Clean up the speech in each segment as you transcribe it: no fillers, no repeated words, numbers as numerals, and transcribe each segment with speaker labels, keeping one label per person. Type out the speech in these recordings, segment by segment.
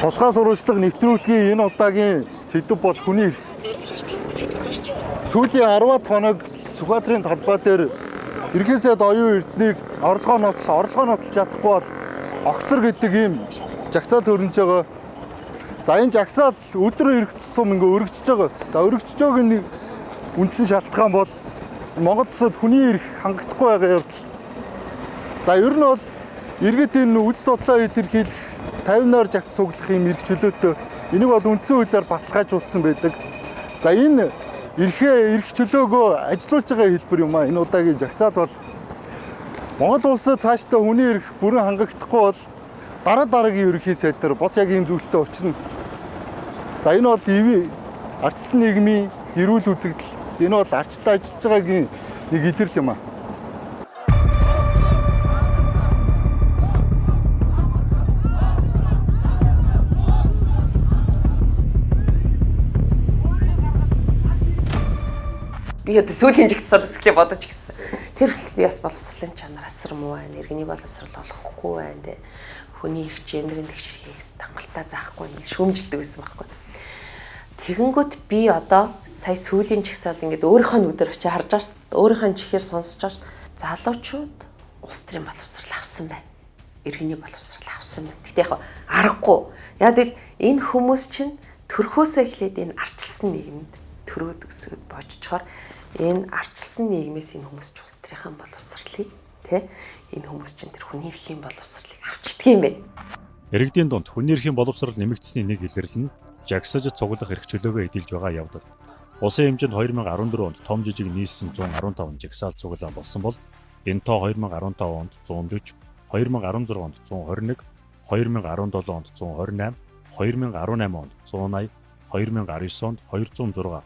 Speaker 1: Тусгай сурвалжлага нэвтрүүлгийн энэ удаагийн сэдэв бол хүний эрх. Сүүлийн 10-аад хоног Сүхбаатарын талбай дээр ерхий сайд оюун эрднийг орлогоо нотлол чадахгүй бол огцор гэдэг ийм жагсаал хөрнөж байгаа. За энэ жагсаал өдөр ирэх тусам ингээ өргөжж байгаа. За өргөжж байгааг нэг үндсэн шалтгаан бол Монгол улсад хүний эрх хангагдахгүй байгаа явдал. За ер нь бол иргэд энэ үз бодлоо илэрхийлэх 50-аар жагс цуглах юм эрх чөлөөтэй. Энийг бол үндсэн хуулиар баталгаажуулсан байдаг. За энэ эрх чөлөөгөө ажилуулж байгаа хэлбэр юм а. Энэ удаагийн жагсаал бол Монгол улсад цаашдаа хүний эрх бүрэн хангагдахгүй бол дараа дараагийн ерөнхий сайд нар бас яг ийм зүйлтэй учрна. За энэ бол ардчилсан нийгмийн эрүүл үзэгдэл. Энэ бол ардчлал ажиллаж байгаагийн нэг илрэл юм а.
Speaker 2: Би одоо сүүлийн жигсаал эсгэлээ бодож гисэн. Тэр хүртэл би бас боловсролын чанар асар муу байна. Иргэний боловсрол олохгүй байна те. Хүний эрх гендрийн тэгшихийг хангалттай заахгүй нэг шүүмжилдэг байсан байхгүй. Тэгэнгүүт би одоо сая сүүлийн жигсаал ингээд өөрийнхөө нүдээр очиж харж байгаа шүү дээ. Өөрийнхөө чихээр сонсож байгаа шүү. Залуучууд улс төрийн боловсрол авсан байна. Иргэний боловсрол авсан байна. Гэтэ яг аргагүй. Яг л энэ хүмүүс чинь төрхөөсөө эхлээд энэ арчилсан нийгэмд төрөөд өсөөд божичхоор энэ арчилсан нийгмээс энэ хүмүүс ч улс төрийн боловсролыг тэ энэ хүмүүс чинь тэр хүний эрхийн боловсролыг авчдаг юм байна.
Speaker 3: Иргэдийн дунд хүний эрхийн боловсрол нэмэгдсэний нэг илэрлэл нь жагсаж цуглах эрх чөлөөгөө эдэлж байгаа явдал. Улсын хэмжээнд 2014 онд том жижиг нийлсэн 115 жагсаал цуглаан болсон бол энэ тоо 2015 онд 140, 2016 онд 121, 2017 онд 128, 2018 онд 180, 2019 онд 206,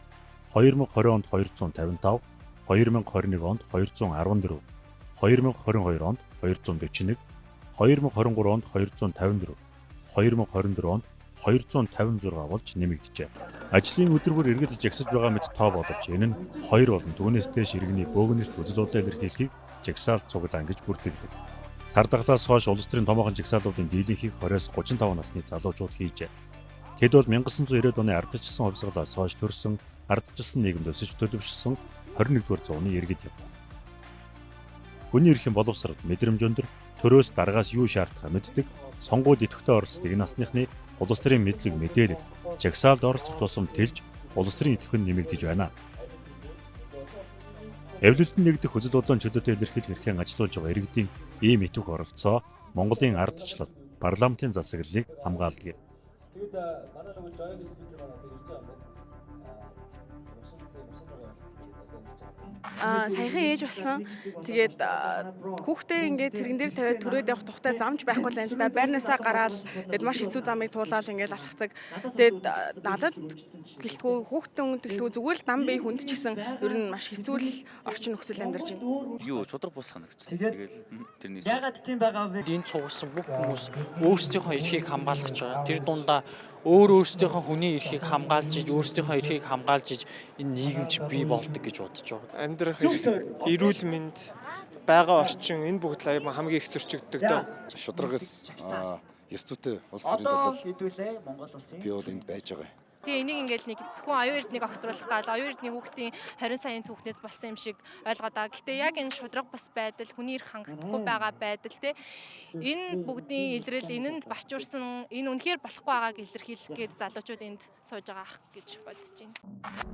Speaker 3: 2020 онд 255, 2021 онд 214, 2022 онд 241, 2023 онд 254, 2024 онд 256 болж нэмэгджээ. Ажлын өдөр бүр иргэд жагсаж байгаа мэт тоо боловч энэ нь 2 болон түүнээс дээш иргэний бөөгнөрт үзэл бодлоо илэрхийлэхийг жагсаал цуглаан гэж бүртгэдэг. Цар тахлаас хойш улс төрийн томоохон жагсаалуудын дийлэнхийг 20-35 насны залуучууд хийжээ. Тэд бол 1990-ад оны ардчилсан хувьсгалаас хойш төрсөн ардчилсан нийгэмд өсөж төлөвшсөн 21-р зууны иргэд юм. Хүний эрхийн боловсрол, мэдрэмж өндөр, төрөөс даргаас юу шаардахаа мэддэг, сонгуульд идэвхтэй оролцдог энэ насныхны улс төрийн мэдлэг мэдээлэл, жагсаалд оролцох тусам тэлж улс төрийн идэвх нь нэмэгдэж байна. Эвлэлтэн нэгдэх үзэл бодлон чөлөөтэй илэрхийлэх эрхээ ажилуулж байгаа иргэдийн ийм идэвх оролцоо Монголын ардчлал, парламентын засаглалыг хамгаалдаг.
Speaker 4: Тэгээд манай нөгөө Joy спикер маань одоо ирж байгаа юм байна.
Speaker 5: Саяхан ээж болсон. Тэгээд хүүхдээ ингээд тэрэн дээр тавиад төрөөд явах тухтай замч байхгүй л юм л да. Байрнаасаа гараал тэгээд маш хэцүү замыг туулаад ингээд алхахдаг. Тэгээд надад гэлтгүү хүүхдэн гэлтгүү зүгээр л дам бие хүнд ч гэсэн ер нь маш хэцүү л орчин нөхцөл амьдарч байна.
Speaker 6: Юу шудраг бус санагч. Тэгэл тэрнээс.
Speaker 4: Ягаад тийм байгаа вэ?
Speaker 7: Энэ цугласан бүх хүмүүс өөрсдийнхөө эрхийг хамгаалах гэж байгаа. Тэр дундаа өөрсдийнхөө хүний эрхийг хамгаалж иж, өөрсдийнхөө эрхийг хамгаалж иж энэ нийгэм чи бий болдог гэж бодож байгаа.
Speaker 8: Амьдрах эрх, эрүүл мэнд, байгаа орчин энэ бүгд л хамгийн их зөрчигддөг дөө.
Speaker 9: Шудрагс ёс зүйтэй улс төрийн төлөө
Speaker 4: хэдүүлээ Монгол улсын
Speaker 9: би бол энд байж байгаа.
Speaker 10: Тэгээ энийг ингээл нэг зөвхөн оюун эрднийг огцруулах гал оюун эрдний хүүхдийн 20 саяын түүхнээс болсон юм шиг ойлгоод байгаа. Гэтэ яг энэ шудраг бус байдал, хүний эрх хангагдахгүй байгаа байдал те энэ бүгдийн илрэл энэнд бачуурсан энэ үнэхээр болохгүй байгааг илэрхийлэх гээд залуучууд энд сууж байгаа ах гэж бодож байна.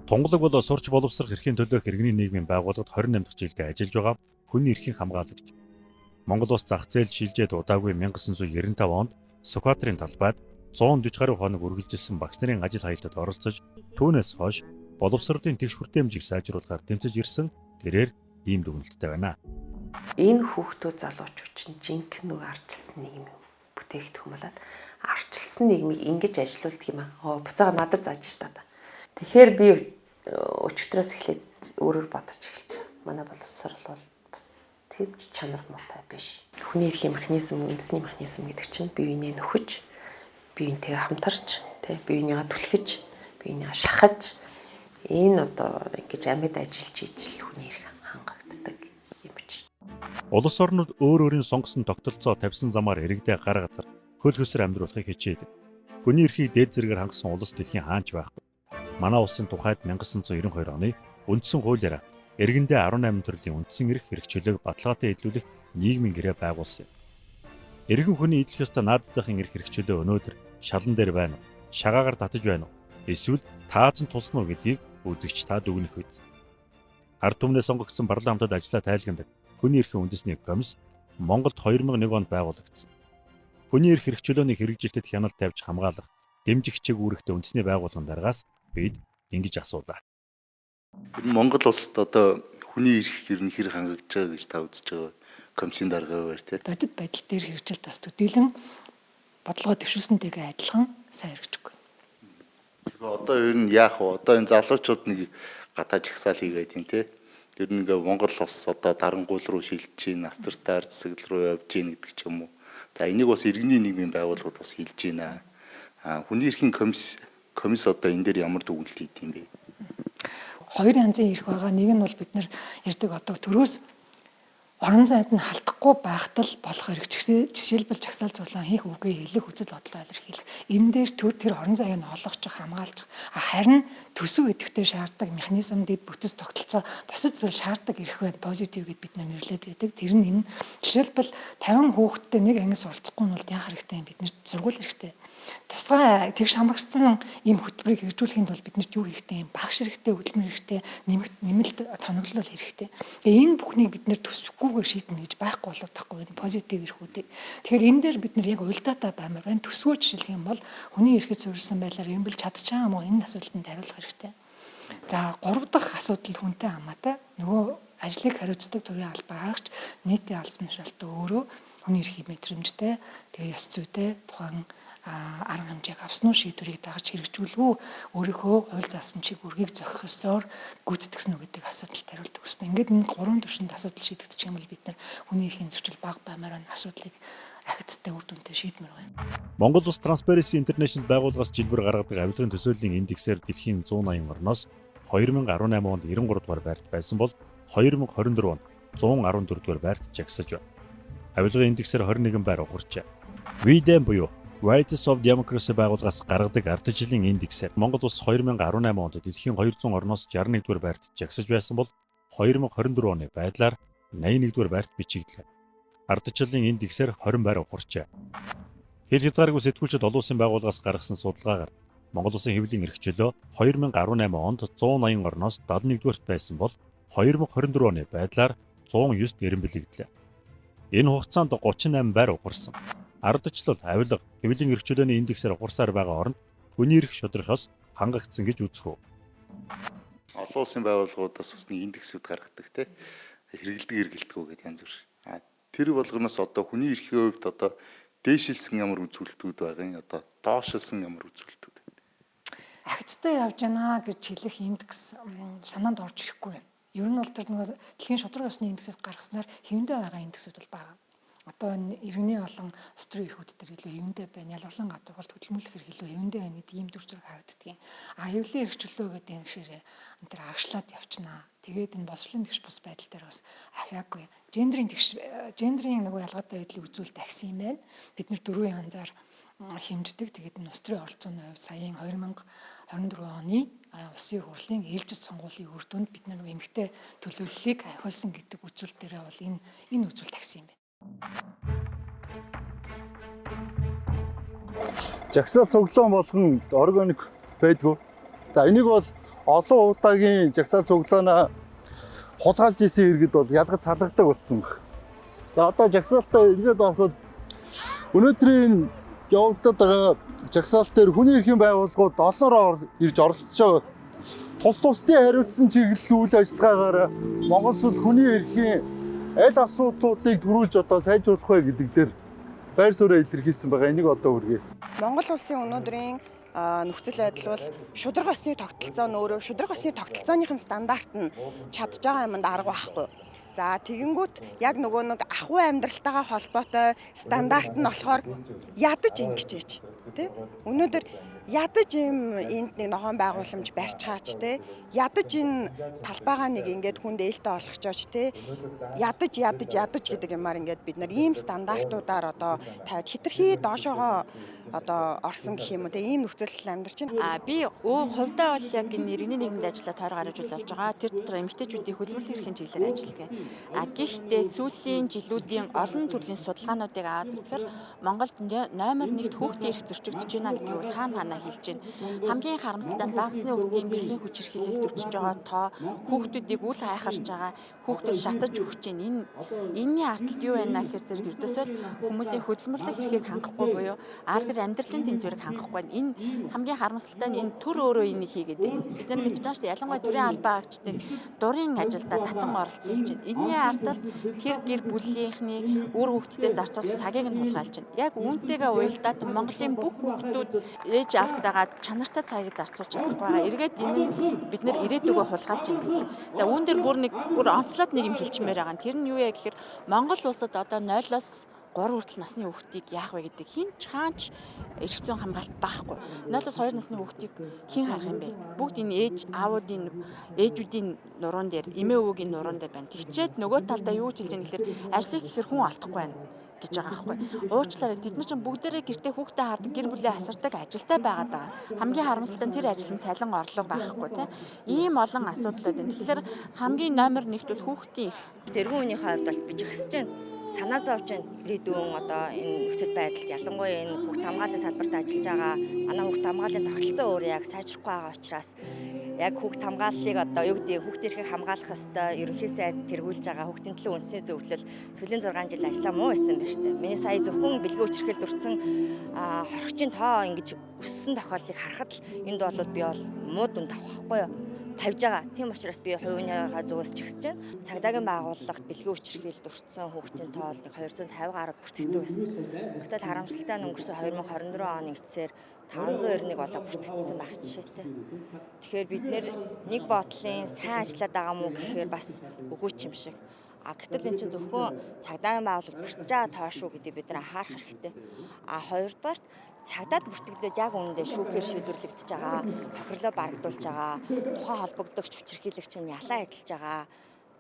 Speaker 3: Тунгалаг бол сурч боловсрох эрхийн төлөөх иргэний нийгмийн байгууллагад 28 дахь жилдээ ажиллаж байгаа хүний эрхийн хамгаалагч. Монгол улс зах зээл шилжээд удаагүй 1995 онд Сүхбаатарын талбайд 140 гаруй хоног үргэлжилсэн багш нарын ажил хаялтад оролцож түүнээс хойш боловсролын тэгш хүртээмжийг сайжруулахаар тэмцэж ирсэн тэрээр ийм дүгнэлттэй байна.
Speaker 2: Энэ хүүхдүүд залуучууд чинь жинхэнэ нөгөө арчилсан нийгэм бүтээгдэхүүн болоод арчилсан нийгмийг ингэж ажилуулдаг юм аа. Буцаага надад зааж ш та. Тэгэхээр би өчигдрөөс эхлээд өөрөөр бодож эхэлж байгаа. Манай боловсрол бол бас тийм ч чанар муутай биш. Хүний эрхийн механизм, үндэсний механизм гэдэг чинь бие биенээ нөхөж, бие биентэйгээ хамтарч, тэ бие биенийгээ түлхэж, бие биенийгээ шахаж энэ одоо ингэж амьд ажиллаж ижил хүний эрх хангагддаг юм чи.
Speaker 3: Улс орнууд өөр өөрийн сонгосон тогтолцоо тавьсан замаар иргэдээ гар газар хөл хөсөр амьдруулахыг хичээдэг. Хүний эрхийг дээд зэрэгээр хангасан улс дэлхийн хаанч байхгүй. Манай улсын тухайд 1992 оны үндсэн хуулиар иргэндээ 18 төрлийн үндсэн эрх эрх чөлөөг баталгаатай эдлүүлэх нийгмийн гэрээ байгуулсан юм. Иргэн хүний эдлэх ёстой наад захын эрх эрх чөлөө өнөөдөр шалан дээр байна уу? Шагаагаар татаж байна уу? Эсвэл таазан тулсан уу гэдгийг үзэгч та дүгнэх үз. Ард түмнээ сонгогдсон парламентод ажлаа тайлгандаг хүний эрхийн үндэсний комисс Монголд 2001 онд байгуулагдсан. Хүний эрх эрх чөлөөний хэрэгжилтэд хяналт тавьж хамгаалах, дэмжих чиг үүрэгтэй үндэсний байгууллагын даргаас бид ингэж асуулаа.
Speaker 9: Тэр нь Монгол улсад одоо хүний эрх ер нь хэр хангагдж байгаа гэж та үзэж байгаа комиссийн дарга байр тий.
Speaker 11: Бодит байдал дээр хэрэгжилт бас төдийлөн бодлогоо дэвшүүлсэнтэйгээ адилхан сайн хэрэгжихгүй.
Speaker 9: Тэгэхээр одоо ер нь яах вэ? Одоо энэ залуучууд нэг гадаа жагсаал хийгээд юм тий. Ер нь ингээ Монгол улс одоо дарангуул руу шилжиж чинь, авторитар зэсгэл рүү явж гин гэдэг ч юм уу. За энийг бас иргэний нийгмийн байгууллагууд бас хэлж байна. А хүний эрхийн комисс одоо энэ дээр ямар дүгнэлт хийд юм бэ?
Speaker 11: Хоёр янзын эрх байгаа. Нэг нь бол бид нар ярьдаг одоо төрөөс орон зайд нь халтахгүй байхад л болох эрх. Жишээлбэл жагсаал зулаан хийх, үгээ хэлэх, үзэл бодлоо илэрхийлэх. Энэ дээр төр тэр орон зайг нь олгочих, хамгаалчих. Харин төсөв идэвхтэй шаарддаг механизм, дэд бүтэц тогтолцоо, бусад зүйл шаарддаг эрх байна. Позитив гэд бид нэрлээд байдаг. Тэр нь энэ жишээлбэл 50 хүүхэдтэй нэг анги суралцахгүй нь бол яах хэрэгтэй юм? Бид нэр сургууль хэрэгтэй. Тусгай тэгш хамрагдсан ийм хөтөлбөрийг хэрэгжүүлэхийн тулд биднэрт юу хэрэгтэй юм? Багш хэрэгтэй, хөдөлмөр хэрэгтэй, нэмэлт тоноглол хэрэгтэй. Тэгээ энэ бүхнийг бид нэр төсвөхгүйгээр шийднэ гэж байхгүй болоод тахгүй энэ позитив эрхүүдийг. Тэгэхээр энэ дээр бид нар яг уялдаатай баймар байна. Төсвөө жишээлх юм бол хүний эрхэд суурилсан байдлаар эрэмбэлж чадчихаа юм уу? Энэ асуудалд хариулах хэрэгтэй. За гурав дахь асуудал хүнтэй хамаатай. Нөгөө ажлыг хариуцдаг төрийн албан хаагч нийтийн албан тушаалтаа өөрөө хүний эрхийн мэдрэмжтэй, тэгээ ёс зүйтэй тухайн арга хэмжээг авсан уу, шийдвэрийг дагаж хэрэгжүүлв үү, өөрийнхөө хууль заасан чиг үүргийг зохих ёсоор гүйцэтгэсэн үү гэдэг асуудалд хариулдаг гэсэн. Ингээд энэ гурван түвшинд асуудал шийдэгдчих юм бол бид нар хүний эрхийн зөрчил бага баймаар байна асуудлыг ахицтай үр дүнтэй шийдмээр байна.
Speaker 3: Монгол Улс Transparency International байгууллагаас жил бүр гаргадаг авилгын төсөөллийн индексээр дэлхийн 180 орноос 2018 онд 93 дугаар байрт байсан бол 2024 онд 114 дугаар байрт жагсаж байна. Авилгын индексээр 21 байр ухарчээ. V-Dem буюу Varieties of Democracy байгууллагаас гаргадаг ардчилын индексээр Монгол улс 2018 онд дэлхийн 200 орноос 61 дугаар байрт жагсаж байсан бол 2024 оны байдлаар 81 дугаар байрт бичигдлээ. Ардчилын индексээр 20 байр ухарчээ. Хил хязгааргүй сэтгүүлчид олон улсын байгууллагаас гаргасан судалгаагаар Монгол улсын хэвлэлийн эрх чөлөө 2018 онд 180 орноос 71 дугаарт байсан бол 2024 оны байдлаар 109-т эрэмбэлэгдлээ. Энэ хугацаанд 38 байр ухарсан. Ардчлал, авилга, хэвлэлийн эрх чөлөөний индексээр ухарсаар байгаа оронд хүний эрх шударга ёс хангагдсан гэж үзэх үү?
Speaker 9: Олон улсын байгууллагуудаас бас нэг индексүүд гаргадаг те. Хэрэгэлдэг эргэлтгүү гэдэг янз бүр. А тэр болгоноос одоо хүний эрхийн хувьд одоо дээшилсэн ямар үзүүлэлтүүд байгаа юм, одоо доошилсан ямар үзүүлэлтүүд байна?
Speaker 11: Ахицтай явж байна гэж хэлэх индекс санаанд орж ирэхгүй байна. Ер нь бол тэр нөгөө дэлхийн шударга ёсны индексээс гаргаснаар хэвэндээ байгаа индексүүд бол байгаа. Одоо энэ иргэний олон улс төрийн эрхүүд дээр илүү хэвэндээ байна. Ялгарлан гадуурхалт хөдөлмөрлөх эрх илүү хэвэндээ байна гэдэг ийм дүр зураг харагддаг юм. А хэвлэлийн эрх чөлөө гэдэг энэ ширээ энэ төр агшлаад явчихнаа. Тэгээд энэ боловсролын тэгш бус байдал дээр бас ахиагүй. Гендрийн тэгш гендрийн нөгөө ялгаатай байдлыг үзүүлэлт ахисан юм байна. Бид нэр дөрвөн янзаар хэмждэг. Тэгээд энэ улс төрийн оролцооны хувьд саяын 2024 оны улсын хурлын ээлжид сонгуулийн үр дүнд бид нар нөгөө эмэгтэй төлөөллийг ахиулсан гэдэг үзүүлэлт дээрээ бол энэ үзүүлэлт ахисан юм байна.
Speaker 1: Жагсаал цуглаан болгон органик байдгүй. За энийг бол олон удаагийн жагсаал цуглаанаа хулгайлж исэн иргэд бол ялгаж салгадаг болсон баг. За одоо жагсаалтаа эргээд ороход өнөөдрийн явагдаад байгаа жагсаалт дээр хүний эрхийн байгууллагууд олноороо ирж оролцож байгаа. Тус тусдын хариуцсан чиглэл үйл ажиллагаагаар Монгол улсад хүний эрхийн аль асуудлуудыг төрүүлж одоо сайжруулах вэ гэдэг дээр байр сууриа илэрхийлсэн байгаа. Энийг одоо хүргэе.
Speaker 12: Монгол улсын өнөөдрийн нөхцөл байдал бол шударга ёсны тогтолцоо нь өөрөө шударга ёсны тогтолцооных нь стандарт нь чадж байгаа юмд арга байхгүй. За тэгэнгүүт яг нөгөө нэг ахуй амьдралтайгаа холбоотой стандарт нь болохоор ядаж ингэчээч тий. Өнөөдөр Ядаж ийм энд нэг ногоон байгууламж барьчхаач те. Ядаж энэ талбайгаа нэг ингээд хүнд ээлтэй олгочооч те. Ядаж ядаж ядаж гэдэг юмар ингээд бид нар ийм стандартуудаар одоо тавиад хитрхи доошоогоо одоо орсон гэх юм уу те, ийм нөхцөл амьдарч байна.
Speaker 13: А би хувьдаа бол яг энэ иргэний нийгэмд ажиллаа тойр гаруй жил болж байгаа. Тэр дотор эмэгтэйчүүдийн хөдөлмөрлөх эрхийн чиглэлээр ажилладаг. А гэхдээ сүүлийн жилүүдийн олон төрлийн судалгаануудыг аваад үзэхээр Монголд номер 1-т хүүхдийн эрх зөрчигдөж байна гэдгийг бол хаана хаана хэлж байна. Хамгийн харамсалтай нь багасны хүүхдийн бэлгийн хүч хэрхийлэлд өртөж байгаа тоо, хүүхдүүдийг үл хайхарч байгаа, хүүхдүүд шатаж өгч байна. Энэ энэний ардталд юу байна гэхээр зэрэг ердөөсөө л хүмүүсийн хөдөлмөрлөх эрхийг хангахгүй буюу ар гэр амьдралын тэнцвэрийг хангахгүй байна. Энэ хамгийн харамсалтай нь энэ төр өөрөө энийг хийгээд байна. Бид нар мэдж байгаа шүү дээ. Ялангуяа төрийн албаа агчдыг дурын ажилдаа татан оролцуулж байна. Энэний ардталд тэр гэр бүлийнхний үр хүүхдтэй зарцуулах цагийг нь хулгайлж байна. Яг үүнтэйгээ уялдаад Монголын бүх хүүхдүүд ээж аавтайгаа чанартай цагийг зарцуулж чадахгүй байгаа. Эргээд энэ нь бид нар ирээдүгөө хулгайлж байна гэсэн. За үүн дээр бүр нэг бүр онцлоод нэг юм хэлчмээр байгаа. Тэр нь юу вэ гэхээр Монгол улсад одоо 0-оос 3 хүртэл насны хүүхдийг яах вэ гэдэг хин ч хаанч эрх зүйн хамгаалалт байхгүй. 0-оос 2 насны хүүхдийг хэн харах юм бэ? Бүгд энэ ээж аавуудын ээжүүдийн нуруунд дээр, эмээ өвөгийн нуруунд дээр байна. Тэгчээд нөгөө талдаа юу ч хэлж яах гэхээр ажлыг ихээр хүн олдохгүй байна гэж байгаа байхгүй. Уучлаарай, тэд нар чинь бүгдээрээ гэртээ хүүхдээ хардаг, гэр бүлээ асардаг ажилтай байгаад байгаа. Хамгийн харамсалтай нь тэр ажил нь цалин орлого байхгүй тийм. Ийм олон асуудал байна. Тэгэхээр хамгийн номер 1-т бол хүүхдийн эрх.
Speaker 14: Тэргүүн үеийн хувьд бол би жигсэж байна. Санаа зовж байна. Ирээдүйн одоо энэ нөхцөл байдалд ялангуяа энэ хүүхд хамгааллын салбарт ажиллаж байгаа манай хүүхд хамгааллын тогтолцоо өөр яг сайжрахгүй байгаа учраас яг хүүхд хамгааллыг одоо юу гэдэг хүүхдийн эрхийг хамгаалах ёстой ерөнхий сайд тэргүүлж байгаа хүүхдийн төлөө үндэсний зөвлөл сүүлийн 6 жил ажиллаа муу байсан байна шүү дээ. Миний сая зөвхөн бэлгийн хүчирхийлэлд өртсөн хорхочийн тоо ингэж өссөн тохиолдлыг харахад л энд бол би бол муу дүн тавих байхгүй юу? Тавьж байгаа. Тийм учраас би хувийнхаа зүгээс ч ихсэж байна. Цагдаагийн байгууллагт бэлгийн хүчирхийлэлд өртсөн хүүхдийн тоо нэг 250 гаруй бүртгэдэг байсан. Гэтэл харамсалтай нь өнгөрсөн 2024 оны эцсээр 591 болоо бүртгэгдсэн байх жишээтэй. Тэгэхээр бид нэг бодлын сайн ажиллаад байгаа мó гэхээр бас үгүй ч юм шиг. А гэтэл эн чинь зөвхөн цагдаагийн байгууллага бүртгэж байгаа тоо шүү гэдгийг бид нар анхаарах хэрэгтэй. А хоёрдугаарт цагдаад бүртгэгдээд яг үүндээ шүүхээр шийдвэрлэгдэж байгаа, хохирлоо барагдуулж байгаа, тухайн холбогдогч хүчирхийлэгч нь ялаа эдэлж байгаа.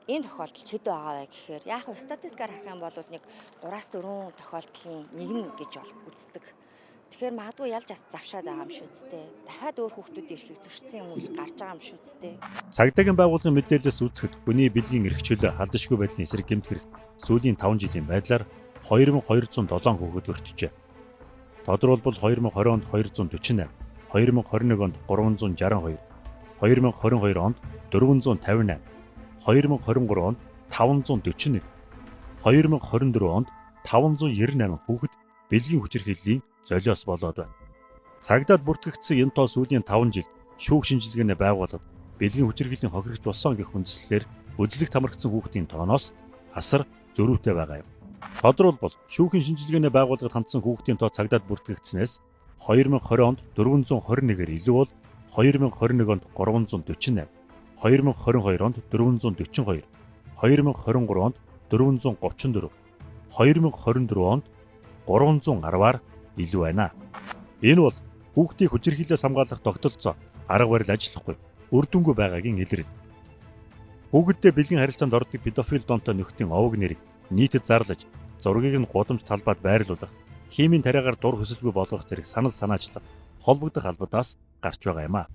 Speaker 14: Энэ тохиолдол хэд байгаа вэ гэхээр яг хөө статистикаар харах юм бол нэг 3-4 тохиолдлын нэг нь гэж бол үздэг. Тэгэхээр магадгүй ялж завшаад байгаа юм шүү дээ. Дахиад өөр хүүхдүүдийн эрхийг зөрчсөн юм үл гарч байгаа юм шүү дээ.
Speaker 3: Цагдаагийн байгууллагын мэдээлэлээс үзэхэд хүний бэлгийн эрх чөлөө халдашгүй байдлын эсрэг гэмт хэрэг сүүлийн 5 жилийн байдлаар 2207 хүүхэд өртөжээ. Тодорхойлбол 2020 онд 248, 2021 онд 362, 2022 онд 458, 2023 онд 541, 2024 онд 598 хүүхэд бэлгийн хүчирхийллийн золиос болоод байна. Цагдаад бүртгэгдсэн энэ тоо сүүлийн 5 жилд шүүх шинжилгээний байгууллагад бэлгийн хүчирхийллийн хохирогч болсон гэх үндслээр үзлэгт хамрагдсан хүүхдийн тооноос асар зөрүүтэй байгаа юм. Тодорхойлбол шүүхийн шинжилгээний байгууллагад хандсан хүүхдийн тоо цагдаад бүртгэгдснээс 2020 онд 421-ээр илүү бол 2021 онд 348, 2022 онд 442, 2023 онд 434, 2024 онд 310-аар илүү байна. Энэ бол хүүхдийг хүчирхийллээс хамгаалах тогтолцоо арга барил ажиллахгүй үр дүнгүй байгаагийн илрэл. Хүүхэдтэй бэлгийн харилцаанд ордог педофил донтой нөхдийн овог нэрийг нийтэд зарлаж, зургийг нь гудамж талбайд байрлуулах, химийн тариагаар дур хүсэлгүй болгох зэрэг санал санаачлах холбогдох албадаас гарч байгаа юм а.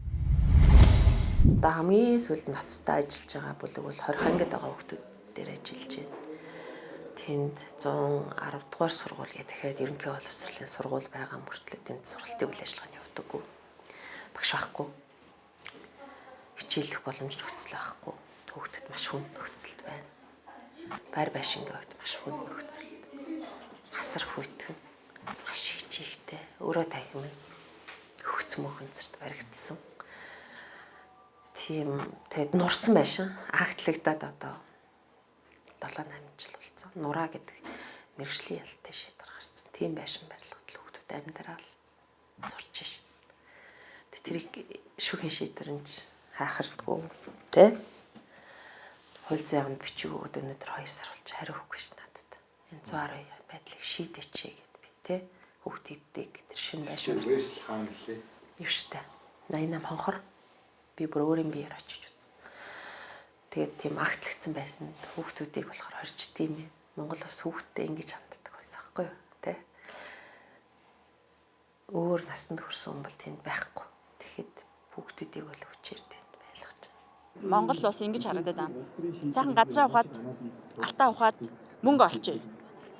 Speaker 2: Одоо хамгийн сүүлд ноцтой ажиллаж байгаа бүлэг бол 20 ангид байгаа хүүхдүүд дээр ажиллаж байна. Тэнд 110 дугаар сургууль гэх дахиад ерөнхий боловсролын сургууль байгаа мөртлөө тэнд сургалтын үйл ажиллагааны явдаггүй. Багш байхгүй. Хичээллэх боломж нөхцөл байхгүй. Хүүхдэд маш хүнд нөхцөлд байна. Байр байшингийн хувьд маш хүнд нөхцөл. Хасар хүйтэн. Маш хичээхтэй. Өөрөө танхим нь хөгц мөхөнцөрт баригдсан. Тийм тэгэд нурсан байшин агтлагдаад одоо 7 8 жил болсон. Нураа гэдэг мэргэжлийн ялтай шийдвэр гарсан. Тийм байшин барилгад л хүүхдүүд амьдрал сурч шин. Тэрийг шүүхийн шийдвэр нь хайхардггүй тэ. Хууль зүйн яамд бичиг өгөөд өнөөдөр 2 сар болж хариу өгөхгүй ш надад. Энэ 110 байдлыг шийдээч гэд би тэ. Хүүхдүүдийг тэр шинэ байшин
Speaker 15: Вэсл хаана лээ?
Speaker 2: Юу штэ. 88 хонхор би бүр өөрийн биеэр очиж үзсэн. Тэгээд тийм агтлагдсан байсан. Хүүхдүүдийг болохоор хорчд юм байна. Монгол бас хүүхдтэй ингэж ханддаг болсон байхгүй юу? Тэ? Өөр насанд хүрсэн хүн бол тэнд байхгүй. Тэгэхэд хүүхдүүдийг бол хүчээр тэнд байлгаж.
Speaker 13: Монгол улс ингэж харагдаад байна. Сайхан газраа ухаад, алтаа ухаад мөнгө олчих.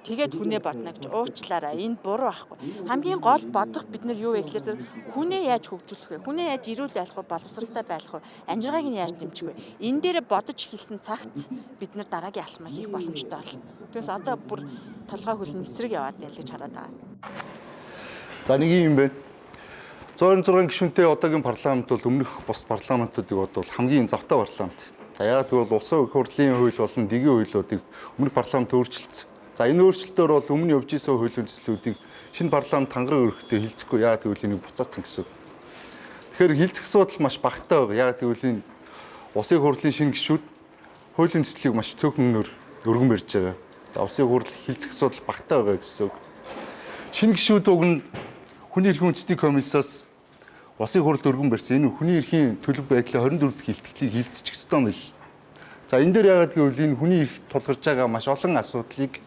Speaker 13: Тэгээд хүнээ бодно гэж уучлаарай. Энэ буруу байхгүй. Хамгийн гол бодох бид нар юу вэ гэхээр зэрэг хүнээ яаж хөгжүүлэх вэ? Хүнээ яаж эрүүл байх вэ? Боловсралтай байх вэ? Амжиргааг нь яаж дэмжих вэ? Энэ дээрээ бодож эхэлсэн цагт бид нар дараагийн алхмаа хийх боломжтой болно. Тэгээс одоо бүр толгой хөлн эсрэг яваад байна л гэж хараад байгаа.
Speaker 1: За нэг юм байна. 126 гишүүнтэй одоогийн парламент бол өмнөх бус парламентуудыг бодвол хамгийн завтай парламент. За яагаад гэвэл улсын их хурлын хууль болон дэгийн хуулиудыг өмнөх парламент өөрчилсөн. За энэ өөрчлөлтөөр бол өмнө явж исэн хуулийн төслүүдийг шинэ парламент тангараг өргөхдөө хилцэхгүй. Яагаад гэвэл энийг буцаацсан гэсэн үг. Тэгэхээр хилцэх асуудал маш багатай байгаа. Яагаад гэвэл энэ улсын их хурлын шинэ гишүүд хуулийн төслийг маш цөөхөннөр өргөн барьж байгаа. За улсын их хурл хилцэх асуудал багатай байгаа гэсэн үг. Шинэ гишүүд уг нь хүний эрхийн үндэсний комиссоос улсын хурлд өргөн барьсан энэ хүний эрхийн төлөв байдлын 24 дахь илтгэлийг хилцчих ёстой юм бэл. За энэ дээр яагаад гэвэл энэ хүний эрх тулгарч байгаа маш олон асуудлыг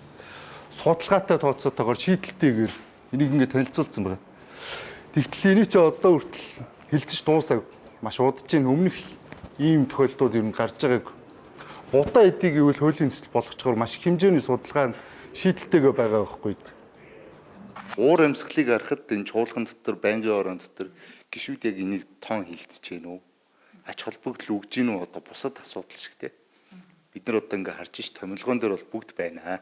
Speaker 1: судалгаатай тооцоотойгоор шийдэлтэйгээр энийг ингээд танилцуулсан байна. Тэгтэл энийг чи одоо хүртэл хилцэж дуусаагүй. Маш удаж чинь өмнөх ийм тохиолдлууд ер нь гарч байгааг. Будаа эдийг гэвэл хуулийн төсөл болгочхоор маш их хэмжээний судалгаа нь шийдэлтэйгээ байгаа байхгүй.
Speaker 9: Уур амьсгалыг харахад энэ чуулган дотор, байнгын ороон дотор гишүүд яг энийг тон хилцэж гэнэ үү? Ач холбогдол өгж гэнэ үү? Одоо бусад асуудал шиг те. Бид нар одоо ингээ харж ш томилгоон дээр бол бүгд байна.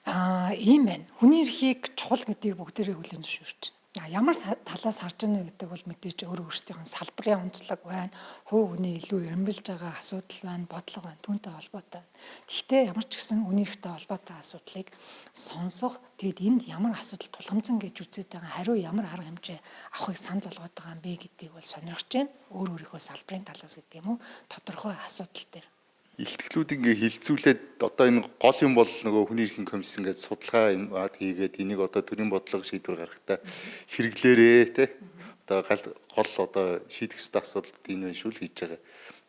Speaker 11: Ийм байна. Хүний эрхийг чухал гэдгийг бүгдээрээ хүлээн зөвшөөрч байна. Ямар талаас харж байна вэ гэдэг бол мэдээж өөр өөрсдийнх нь салбарын онцлог байна. Хувь хүний илүү эренбэлж байгаа асуудал байна, бодлого байна, түүнтэй холбоотой байна. Тэгэхдээ ямар ч гэсэн хүний эрхтэй холбоотой асуудлыг сонсох, тэгээд энд ямар асуудал тулгамдсан гэж үзээд байгаа, хариу ямар арга хэмжээ авахыг санал болгоод байгаа юм бэ гэдгийг бол сонирхож байна. Өөр өөрийнхөө салбарын талаас гэдэг юм уу, тодорхой асуудал дээр.
Speaker 9: Илтгэлүүд ингээ хилцүүлээд одоо энэ гол юм бол нөгөө хүний эрхийн комисс ингээд судалгаа юм хийгээд энийг одоо төрийн бодлого шийдвэр гаргахтаа хэрэглээрээ те. Одоо гол одоо шийдэх ёстой асуудал энэ байна шүү л хийж байгаа.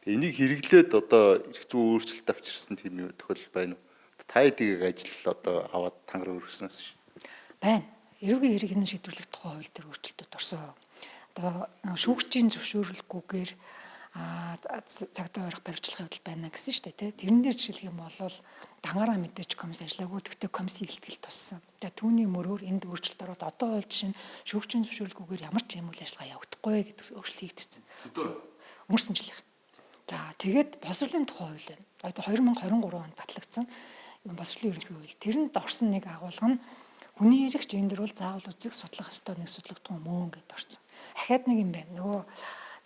Speaker 9: Энийг хэрэглээд одоо эрх зүйн өөрчлөлт авчирсан тийм юм тохиолдол байна уу? Та хэдийг ажил одоо аваад тангараг өргөснөөс ш.
Speaker 11: Байна. Эрүүгийн хэрэг шийдвэрлэх тухай хууль дээр өөрчлөлтүүд орсон. Одоо шүүгчийн зөвшөөрлгүйгээр цагдаа барих баривчлах явдал байна гэсэн шүү дээ, тий. Тэрэн дээр жишээлх юм бол дангаараа мэдээж комисс ажиллаагүй. Гэхдээ комиссийн илтгэл туссан. Тэгээ түүний мөрөөр энд өөрчлөлт ороод одоо бол жишээ нь шүүгчийн зөвшөөрлгүйгээр ямар ч юм үйл ажиллагаа явагдахгүй гэдэг өөрчлөлт хийгдсэн. Өнгөрсөн жилийнх. За тэгээд боловсролын тухай хууль байна. Одоо 2023 онд батлагдсан боловсролын ерөнхий хууль. Тэрэнд орсон нэг агуулга нь хүний эрх гендер бол заавал үзэх судлах ёстой нэг судлагдсан мөн гэдээ орсон. Ахаад нэг юм байна. Нөгөө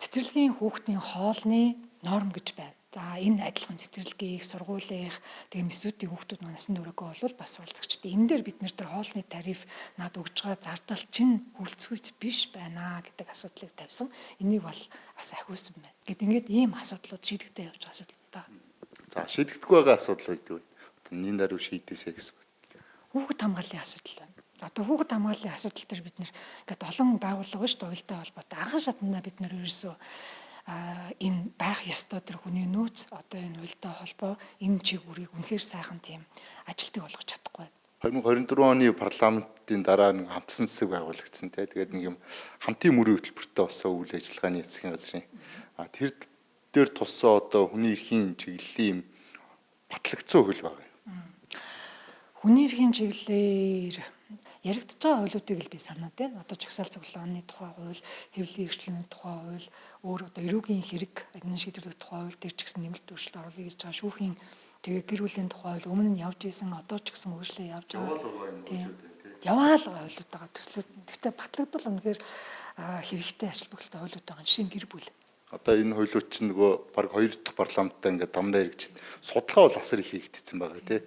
Speaker 11: цэцэрлэгийн хүүхдийн хоолны норм гэж байна. За энэ адилхан цэцэрлэгийг, сургуулийнх, тэгээ мэсүүдийн хүүхдүүд маань насан туршаагүй бол бас суралцагчд. Энэ дээр бид нэр тэр хоолны тариф над өгж байгаа зардал чинь хүрэлцгүйц биш байна гэдэг асуудлыг тавьсан. Энийг бол бас ахиулсан байна. Гэт ингээд ийм асуудлууд шийдэгдээ явж байгаа асуудал байна.
Speaker 9: За шийдэгдэхгүй байгаа асуудал гэдэг үү? Одоо нин даруй шийдээсэй гэсэн.
Speaker 11: Хүүхэд хамгааллын асуудал байна. Одоо хүүхэд хамгааллын асуудал дээр бид нэр ингээд олон байгууллага шүү дээ уялдаа холбоотой. Анхан шатндаа бид нэр ерөөсөө энэ байх ёстой тэр хүний нөөц одоо энэ уялдаа холбоо энэ чиг үрийг үнэхээр сайхан тийм ажилтдаг болгож чадахгүй.
Speaker 9: 2024 оны парламентын дараа нэг хамтсан засаг байгуулагдсан те. Тэгээд нэг юм хамтын мөрийн хөтөлбөртэй болсон үйл ажиллагааны засгийн газрын тэр дээр туссан одоо хүний эрхийн чиглэлийн юм батлагдсан хөл байгаа юм.
Speaker 11: Хүний эрхийн чиглэлээр яригдж байгаа хуулиудыг л би санаад байна. Одоо жагсаал цуглааны тухай хууль, хэвлэлийн эрхчлөөний тухай хууль, өөр одоо эрүүгийн хэрэг, адны шийдвэрлэх тухай хууль дээр ч гэсэн нэмэлт өөрчлөлт оруулъя гэж байгаа шүүхийн тэгээ гэр бүлийн тухай хууль өмнө нь явж исэн, одоо ч гэсэн үргэлжлээ явж байгаа. Тийм. Яваал байгаа хуулиуд байгаа төслүүд. Гэхдээ батлагдвал үнэхээр хэрэгтэй ач холбогдолтой хуулиуд байгаа. Жишээ нь гэр бүл.
Speaker 9: Одоо энэ хуулиуд чинь нөгөө баг хоёр дахь парламенттай ингээд дамнаа хэрэгжиж судалгаа бол асар их хийгдсэн байгаа тий.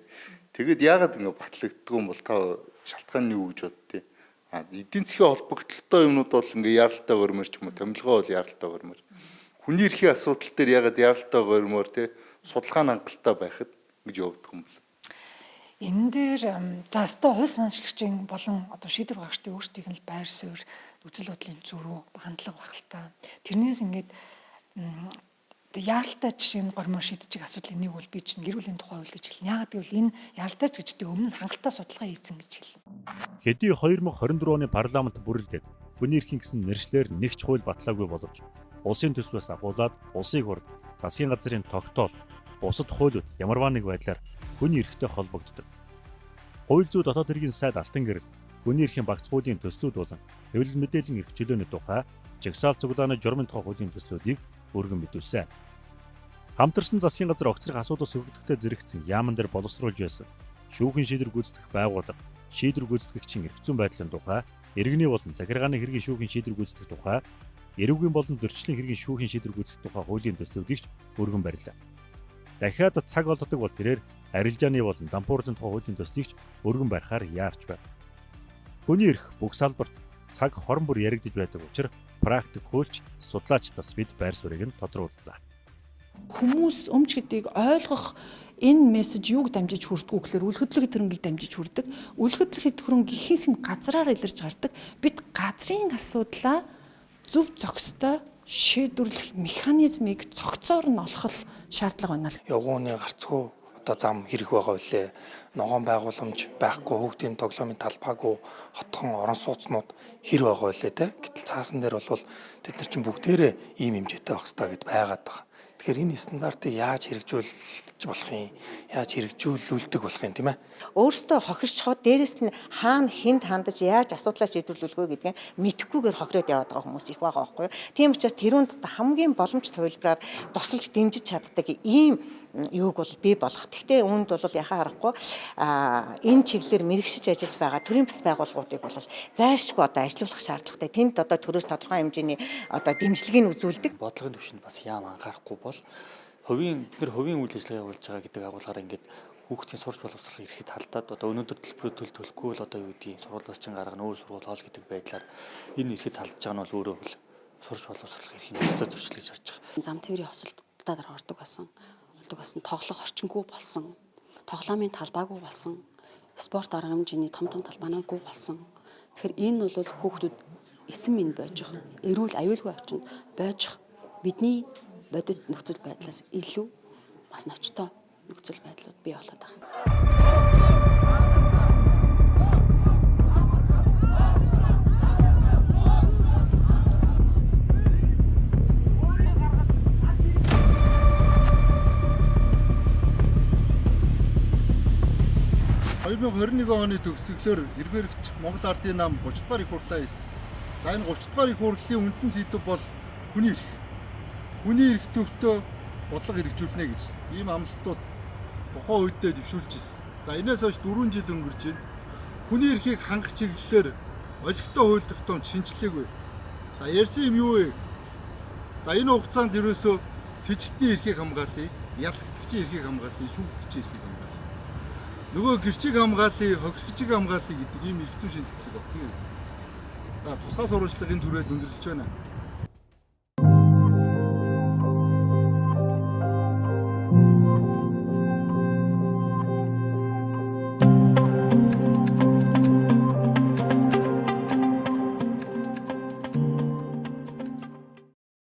Speaker 9: Тэгээд яагаад ингээд батлагддгүй юм бол та шалтгаан нь юу гэж боддیں۔ Эдийн засгийн холбогдлолтой юмнууд бол ингээ яралтай гормоор ч юм уу, томилгоо бол яралтай гормоор. Хүний эрхийн асуудал дээр ягаад яралтай гормоор тий судалгаа нь хангалттай байхад ингэж явагдах юм бол.
Speaker 11: Энэ дээр за өстой хууль санаачлагчийн болон одоо шийдвэр гаргагчдын өөрсдийнх нь л байр суурь, үзэл бодлын зөрүү, хандлага байх л та. Тэрнээс ингээд яаралтай жишээ нь гормон шийдчих асуудлын нэг бол би чинь гэр бүлийн тухай хууль гэж хэлнэ. Яагаад гэвэл энэ яаралтай ч гэжтэй өмнө нь хангалттай судалгаа хийсэн гэж хэлнэ.
Speaker 3: Хэдий 2024 оны парламент бүрэлдээд хүний эрхийн гэсэн нэршлээр нэгч хууль батлаагүй боловч улсын төсвөөс агуулад улсын хурд, засгийн газрын тогтоол, бусад хуулиуд ямарваа нэг байдлаар хүний эрхтэй холбогддог. Хууль зүйн дотоод хэргийн сайд Алтан гэрэл хүний эрхийн багц хуулийн төслүүд болон хэвлэл мэдээллийн эрх чөлөөний тухай жагсаал цуглааны журмын тухай хуулийн төслүүдийг өргөн мэдүүлсэн. Хамтарсан засгийн газар огцрох асуудал сөхөгдөхтэй зэрэгцэн яаман дээр боловсруулж байсан шүүхэн шийдвэр гүйцэтгэх байгууллага, шийдвэр гүйцэтгэгчийн эрх зүйн байдлын тухай, иргэний болон захиргааны хэргийн шүүхийн шийдвэр гүйцэтгэх тухай, эрүүгийн болон зөрчлийн хэргийн шүүхийн шийдвэр гүйцэтгэх тухай хуулийн төслүүдийг ч өргөн барилаа. Дахиад цаг олддог бол тэрээр арилжааны болон дампуурлын тухай хуулийн төслийг ч өргөн барихаар яарч байна. Хүний эрх бүх салбарт цаг хорон бүр яригдж байдаг учир практик хуульч судлаачдаас бид байр суурийг нь тодрууллаа.
Speaker 15: Хүмүүс өмч гэдгийг ойлгох энэ мессеж юуг дамжиж хүрдэггүй гэхээр үл хөдлөх хөрөнгийг дамжиж хүрдэг. Үл хөдлөх хөрөнгө ихэнх нь газраар илэрч гардаг. Бид газрын асуудлаа зөв зохистой шийдвэрлэх механизмыг цогцоор нь олох шаардлага байна.
Speaker 16: Явгууны гарцгүй одоо зам хэрэг байгаа үлээ. Ногоон байгууламж байхгүй, хүүхдийн тоглоомын талбайгүй хотхон орон сууцнууд хэр байгаа үлээ те. Гэтэл цаасан дээр бол тэд нар чинь бүгдээрээ ийм хэмжээтэй байх хэрэгтэй гэд байгаад байгаа. Тэгэхээр энэ стандартыг яаж хэрэгжүүлж болох юм? Яаж хэрэгжүүлүүлдэг болох юм тийм ээ?
Speaker 17: Өөрөөсөө хохирчход дээрэс нь хаана хүнд хандаж яаж асуудлаа шийдвэрлүүлэх вэ гэдгийг мэдэхгүйгээр хохироод яваад байгаа хүмүүс их байгаа байхгүй юу. Тийм учраас тэрүүнд хамгийн боломжтой хувилбараар тусалж дэмжиж чаддаг ийм юуг бол бий болох. Гэхдээ үүнд бол яхаа харахгүй энэ чиглэлээр мэрэгшиж ажиллаж байгаа төрийн бас байгууллагуудыг бол зайлшгүй одоо ажилуулах шаардлагатай. Тэнд одоо төрөөс тодорхой хэмжээний одоо дэмжлэгийг үзүүлдэг.
Speaker 18: Бодлогын түвшинд бас яам анхаарахгүй бол хувийн бид нар хувийн үйл ажиллагаа явуулж байгаа гэдэг агуулгаараа ингээд хүүхдийн сурч боловсрох эрхэд халдаад одоо өнөөдөр төлбөрөө төлөхгүй л одоо юу гэдгийг сургуулиас чинь гаргана өөр сургууль ол гэдэг байдлаар энэ эрхэд халдж байгаа нь бол өөрөө бол сурч боловсрох эрхийн өстой зөрчил гэж харж байгаа.
Speaker 19: Зам тээврийн хосолтуудаар ордог байсан. Тоглох орчингүй болсон. Тоглоомын талбайгүй болсон. Спорт арга хэмжээний том том талбайнаагүй болсон. Тэгэхээр энэ бол хүүхдүүд эсэн минь бойжих, эрүүл аюулгүй орчинд бойжих бидний бодит нөхцөл байдлаас илүү бас ноцтой нөхцөл байдлууд бий болоод байгаа.
Speaker 1: — 2021 оны төгсгөлөөр эргэрэгч Монгол Ардын нам 30 дугаар их хурлаа хийсэн. За энэ 30 дугаар их хурлын үндсэн сэдэв бол хүний эрх. Хүний эрх төвтөө бодлого хэрэгжүүлнэ гэж ийм амлалтууд тухайн үедээ дэвшүүлж ирсэн. За энэс хойш 4 жил өнгөрч байна. Хүний эрхийг хангах чиглэлээр олигтой хууль тогтоомж шинэчлээгүй. За ярьсан юм юу вэ? За энэ хугацаанд ерөөсөө сэжигтний эрхийг хамгаалъя, ялагдагчийн эрхийг хамгаалъя, шүүгдэгчийн эрхийг хамгаалъя. Нөгөө гэрчийг хамгаалъя, хохирогчийг хамгаалъя гэдэг ийм эрх зүйн шийдэл баг. Тийм. За тусгай сурвалжлагын түрээд өндөрлөж байна.